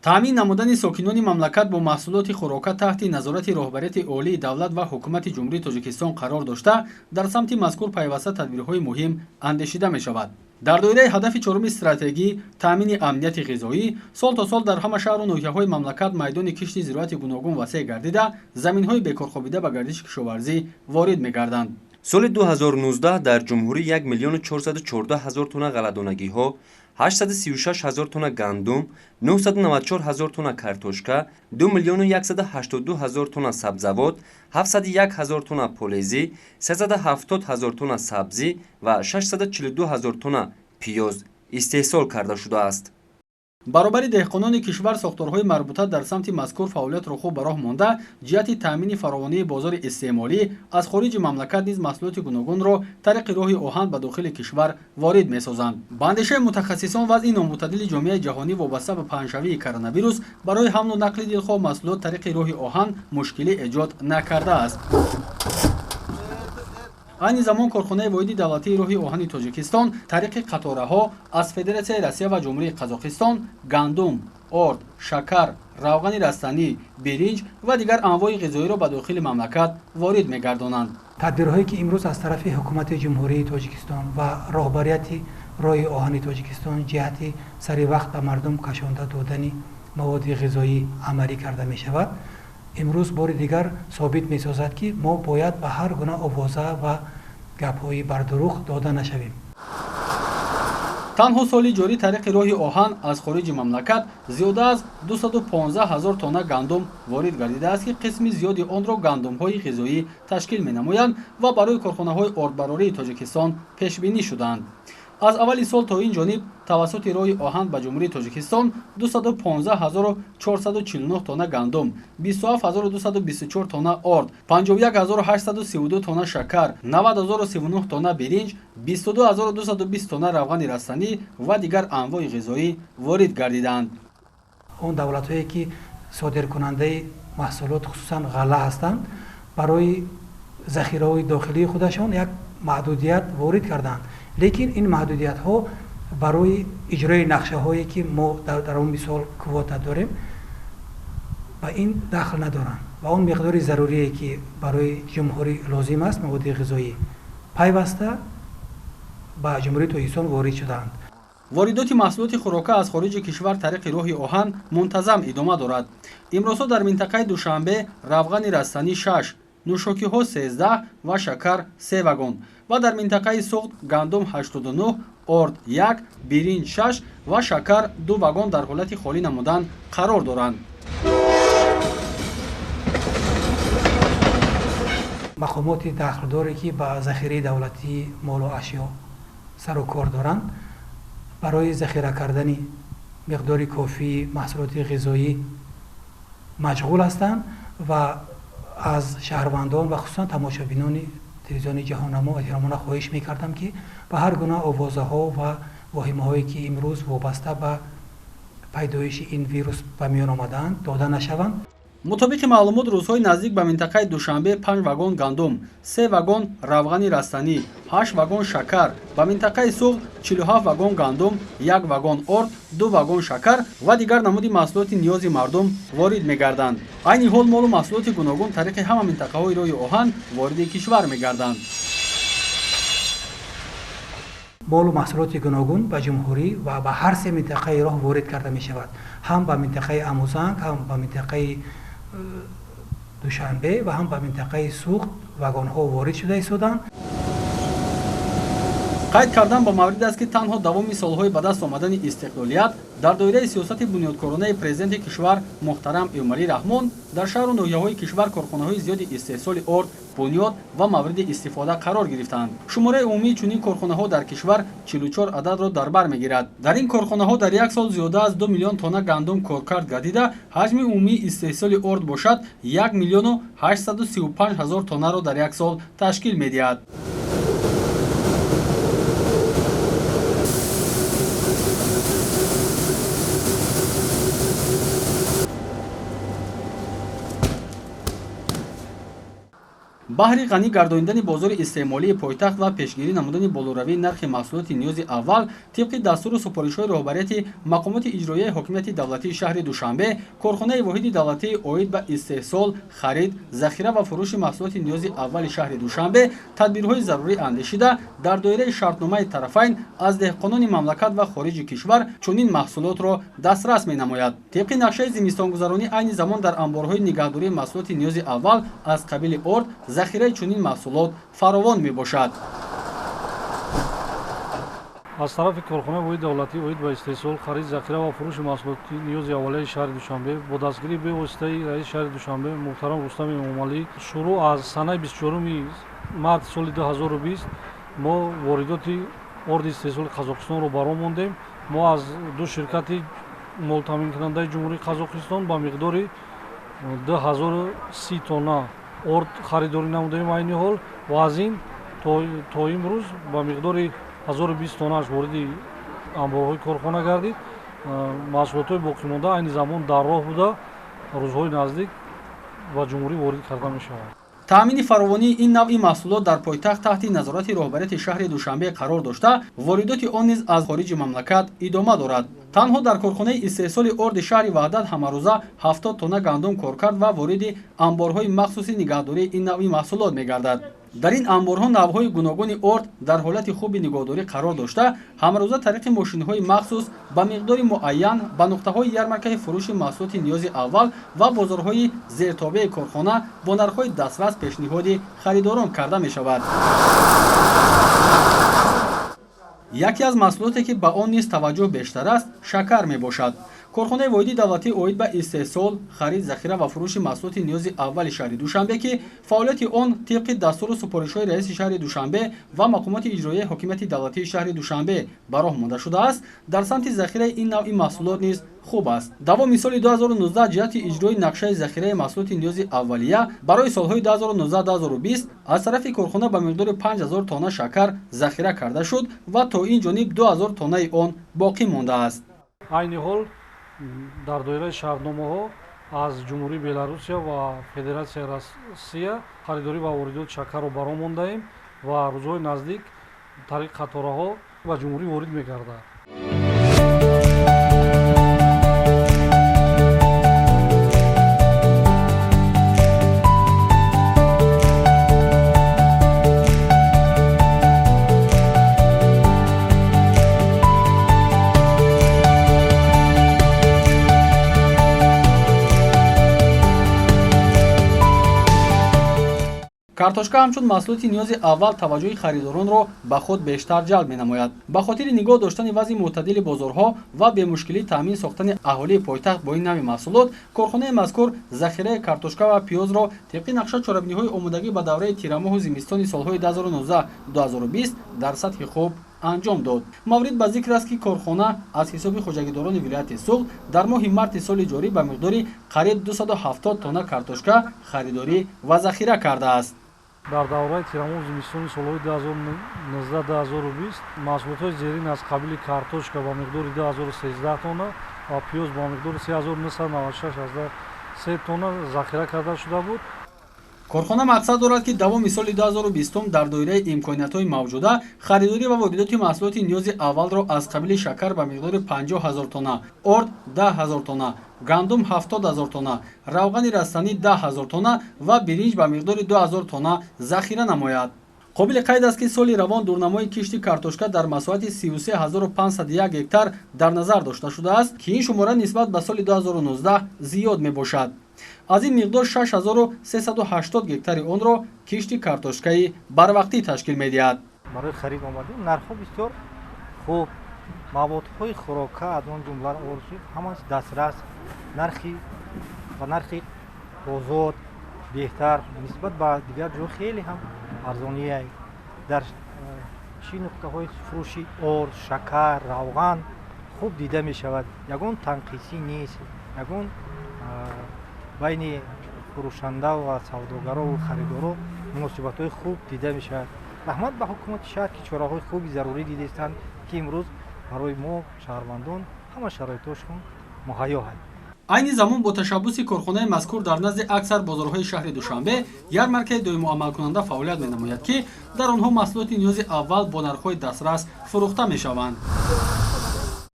Таъмин намудани сокинони мамлакат бо маҳсулоти хӯрока таҳти назорати роҳбарияти олии давлат ва ҳукумати Ҷумҳурии Тоҷикистон қарор дошта, дар самти мазкур пайваста тадбирҳои муҳим андешида мешавад. Дар доираи ҳадафи чоруми стратегӣ таъмини амнияти ғизоӣ сол то сол дар ҳама шаҳру ноҳияҳои мамлакат майдони кишти зироати гуногун васеъ гардида, заминҳои бекорхобида ба гардиши кишоварзӣ ворид мегарданд. Соли 2019 дар ҷумҳурӣ 1 миллиону 414 ҳазор тонна ғалладонагиҳо, 836 ҳазор тонна гандум, 994 ҳазор тонна картошка, 2 миллиону 182 ҳазор тонна сабзавот, 701 ҳазор тонна полезӣ, 370 ҳазор тонна сабзӣ ва 642 ҳазор тонна пиёз истеҳсол карда шудааст. Баробари деҳқонони кишвар сохторҳои марбута дар самти мазкур фаъолиятро хуб ба роҳ монда, ҷиҳати таъмини фаровонии бозори истеъмолӣ аз хориҷи мамлакат низ маҳсулоти гуногунро тариқи роҳи оҳан ба дохили кишвар ворид месозанд. Ба андешаи мутахассисон, вазъи номӯътадили ҷомеаи ҷаҳонӣ вобаста ба паҳншавии коронавирус барои ҳамлу нақли дилхоҳ маҳсулот тариқи роҳи оҳан мушкилӣ эҷод накардааст. Айни замон корхонаи воҳиди давлатии роҳи оҳани Тоҷикистон тариқи қатораҳо аз Федератсияи Россия ва Ҷумҳурии Қазоқистон гандум, орд, шакар, равғани растанӣ, биринҷ ва дигар анвои ғизоиро ба дохили мамлакат ворид мегардонанд. Тадбирҳое ки имрӯз аз тарафи ҳукумати Ҷумҳурии Тоҷикистон ва роҳбарияти роҳи оҳани Тоҷикистон ҷиҳати сари вақт ба мардум кашонда додани маводи ғизоӣ амалӣ карда мешавад, имрӯз бори дигар собит месозад, ки мо бояд ба ҳар гуна овоза ва гапҳои бардурӯғ дода нашавем. Танҳо соли ҷорӣ тариқи роҳи оҳан аз хориҷи мамлакат зиёда аз 215 ҳазор тонна гандум ворид гардидааст, ки қисми зиёди онро гандумҳои ғизоӣ ташкил менамоянд ва барои корхонаҳои ордбарории Тоҷикистон пешбинӣ шудаанд. Аз аввали сол то ин ҷониб тавассути роҳи оҳан ба Ҷумҳурии Тоҷикистон 215 449 тонна гандум, 27 224 тонна орд, 51 832 тонна шакар, 90 039 тонна биринҷ, 22 220 тонна равғани растанӣ ва дигар анвои ғизоӣ ворид гардиданд. Он давлатҳое ки содиркунандаи маҳсулот, хусусан ғалла ҳастанд, барои захираҳои дохилии худашон як маҳдудият ворид карданд, лекин ин маҳдудиятҳо барои иҷрои нақшаҳое ки мо дар он мисол квота дорем, ба ин дахл надоранд ва он миқдори зарурие ки барои ҷумҳурӣ лозим аст, маводи ғизоӣ пайваста ба Ҷумҳурии Тоҷикистон ворид шудаанд. Воридоти маҳсулоти хӯрока аз хориҷи кишвар тариқи роҳи оҳан мунтазам идома дорад. Имрӯзҳо дар минтақаи Душанбе равғани растанӣ шаш, нӯшокиҳо 13 ва шакар се вагон ва дар минтақаи Суғд гандум 89, орд як, биринҷ шаш ва шакар ду вагон дар ҳолати холӣ намудан қарор доранд. Мақомоти дахлдоре ки ба захираи давлатии молу ашё сару кор доранд, барои захира кардани миқдори кофии маҳсулоти ғизоӣ машғул ҳастанд ва аз шаҳрвандон ва хусусан тамошобинони телевизиони Ҷаҳоннамо эҳтиромона хоҳиш мекардам, ки ба ҳар гуна овозаҳо ва воҳимаҳое ки имрӯз вобаста ба пайдоиши ин вирус ба миён омадаанд, дода нашаванд. Мутобиқи маълумот, рӯзҳои наздик ба минтақаи Душанбе панҷ вагон гандум, се вагон равғани растанӣ, ҳашт вагон шакар, ба минтақаи Суғд 47 вагон гандум, як вагон орд, ду вагон шакар ва дигар намуди маҳсулоти ниёзи мардум ворид мегарданд. Айни ҳол молу маҳсулоти гуногун тариқи ҳама минтақаҳои роҳи оҳан вориди кишвар мегарданд. Молу маҳсулоти гуногун ба ҷумҳурӣ ва ба ҳар се минтақаи роҳ ворид карда мешавад, ҳам ба минтақаи Амузанг, ҳам ба минтақаи Душанбе ва ҳам ба минтақаи Суғд вагонҳо ворид шуда истоданд. Қайд кардан ба маврид аст, ки танҳо давоми солҳои ба даст омадани истиқлолият дар доираи сиёсати бунёдкоронаи президенти кишвар муҳтарам Эмомалӣ Раҳмон дар шаҳру ноҳияҳои кишвар корхонаҳои зиёди истеҳсоли орд бунёд ва мавриди истифода қарор гирифтаанд. Шумораи умумии чунин корхонаҳо дар кишвар 44 ададро дар бар мегирад. Дар ин корхонаҳо дар як сол зиёда аз 2 миллион тонна гандум коркард гардида, ҳаҷми умумии истеҳсоли орд бошад 1 миллиону 835 ҳазор тоннаро дар як сол ташкил медиҳад. Баҳри ғанӣ гардонидани бозори истеъмолии пойтахт ва пешгирӣ намудани болоравии нархи маҳсулоти ниёзи аввал тибқи дастуру супоришҳои роҳбарияти мақомоти иҷроияи ҳокимияти давлатии шаҳри Душанбе, корхонаи воҳиди давлатии оид ба истеҳсол, харид, захира ва фурӯши маҳсулоти ниёзи аввали шаҳри Душанбе тадбирҳои зарурӣ андешида дар доираи шартномаи тарафайн аз деҳқонони мамлакат ва хориҷи кишвар чунин маҳсулотро дастрас менамояд. Тибқи нақшаи зимистонгузаронӣ айни замон дар анборҳои нигаҳдории маҳсулоти ниёзи аввал аз қабили орд захираи чунин маҳсулот фаровон мебошад. Аз тарафи корхонаи воҳиди давлатӣ оид ба истеҳсол, харид, захира ва фурӯши маҳсулоти ниёзи аввалияи шаҳри Душанбе бо дастгирии бевоситаи раиси шаҳри Душанбе муҳтарам Рустам Эмомалӣ шурӯъ аз санаи 24 март соли 2020 мо воридоти орди истеҳсоли Қазоқистонро баро мондем. Мо аз ду ширкати молтаъминкунандаи Ҷумҳурии Қазоқистон ба миқдори 2030 тонна орд харидорӣ намудаем айни ҳол ва аз ин то имрӯз ба миқдори 1020 тоннааш вориди анборҳои корхона гардид. Маҳсулотҳои боқимонда айни замон дар роҳ буда, рӯзҳои наздик ба ҷумҳурӣ ворид карда мешаванд. Таъмини фаровонии ин навъи маҳсулот дар пойтахт таҳти назорати роҳбарияти шаҳри Душанбе қарор дошта, воридоти он низ аз хориҷи мамлакат идома дорад. Танҳо дар корхонаи истеҳсоли орди шаҳри Ваҳдат ҳамарӯза 70 тонна гандум коркард ва вориди анборҳои махсуси нигаҳдории ин навъи маҳсулот мегардад. Дар ин анборҳо навъҳои гуногуни орд дар ҳолати хуби нигоҳдорӣ қарор дошта, ҳамарӯза тариқи мошинҳои махсус ба миқдори муайян ба нуқтаҳои ярмаркаи фурӯши маҳсулоти ниёзи аввал ва бозорҳои зертобеи корхона бо нархҳои дастрас пешниҳоди харидорон карда мешавад. Яке аз маҳсулоте, ки ба он низ таваҷҷӯҳ бештар аст, шакар мебошад. Корхонаи воҳиди давлатӣ оид ба истеҳсол, харид, захира ва фурӯши маҳсулоти ниёзи аввали шаҳри Душанбе, ки фаъолияти он тибқи дастуру супоришҳои раиси шаҳри Душанбе ва мақомоти иҷроияи ҳокимияти давлатии шаҳри Душанбе ба роҳ монда шудааст, дар самти захираи ин навъи маҳсулот низ хуб аст. Давоми соли 2019 ҷиҳати иҷрои нақшаи захираи маҳсулоти ниёзи аввалия барои солҳои 2019-2020 аз тарафи корхона ба миқдори 5000 тонна шакар захира карда шуд ва то ин ҷониб 2000 тоннаи он боқӣ мондааст. Айни ҳол дар доираи шартномаҳо аз Ҷумҳурии Беларусия ва Федератсияи Россия харидорӣ ва воридоти шакарро баро мондаем ва рӯзҳои наздик тариқи қатораҳо ба ҷумҳурӣ ворид мегардад. Картошка ҳамчун маҳсулоти ниёзи аввал таваҷҷӯҳи харидоронро ба худ бештар ҷалб менамояд. Ба хотири нигоҳ доштани вазъи мӯътадили бозорҳо ва бемушкилӣ таъмин сохтани аҳолии пойтахт бо ин навъи маҳсулот, корхонаи мазкур захираи картошка ва пиёзро тибқи нақша чорабиниҳои омодагӣ ба давраи тирамоҳу зимистони солҳои 2019-2020 дар сатҳи хуб анҷом дод. Маврид ба зикр аст, ки корхона аз ҳисоби хоҷагидорони вилояти Суғд дар моҳи марти соли ҷорӣ ба миқдори қариб 270 тонна картошка харидорӣ ва захира кардааст. Дар давраи тирамоҳу зимистони солҳои 2019-2020 маҳсулотҳои зерин аз қабили картошка ба миқдори 2013 тонна ва пиёз ба миқдори 3996,3 тонна захира карда шуда буд. Корхона мақсад дорад, ки давоми соли 2020 дар доираи имкониятҳои мавҷуда харидорӣ ва воридоти маҳсулоти ниёзи аввалро аз қабили шакар ба миқдори 50 0 тонна, орд 10 0 тонна, гандум 70 0 тонна, равғани растанӣ 10 0 тонна ва биринҷ ба миқдори 2 0 тонна захира намояд. Қобили қайд аст, ки соли равон дурнамои кишти картошка дар масоҳати 33501 гектар дар назар дошта шудааст, ки ин шумора нисбат ба соли 2019 зиёд мебошад. Аз ин миқдор 6380 гектари онро кишти картошкаи барвақтӣ ташкил медиҳад. Барои харид омадем, нархҳо бисёр хуб, маводҳои хӯрока аз он ҷумла орд ҳамаш дастрас, нархи ба нархи озод беҳтар нисбат ба дигар ҷо хеле ҳам арзоние. Дар чӣ нуқтаҳои фурӯши орд, шакар, равған хуб дида мешавад. Ягон танқисӣ нест, ягон байни фурӯшанда ва савдогарову харидоро муносибатҳои хуб дида мешавад. Раҳмат ба ҳукумати шаҳр, ки чораҳои хуби зарурӣ дидастанд, ки имрӯз барои мо шаҳрвандон ҳама шароитҳошон муҳайё ҳаст. Айни замон бо ташаббуси корхонаи мазкур дар назди аксар бозорҳои шаҳри Душанбе ярмаркаи доимоамалкунанда фаъолият менамояд, ки дар онҳо маҳсулоти ниёзи аввал бо нархҳои дастрас фурӯхта мешаванд.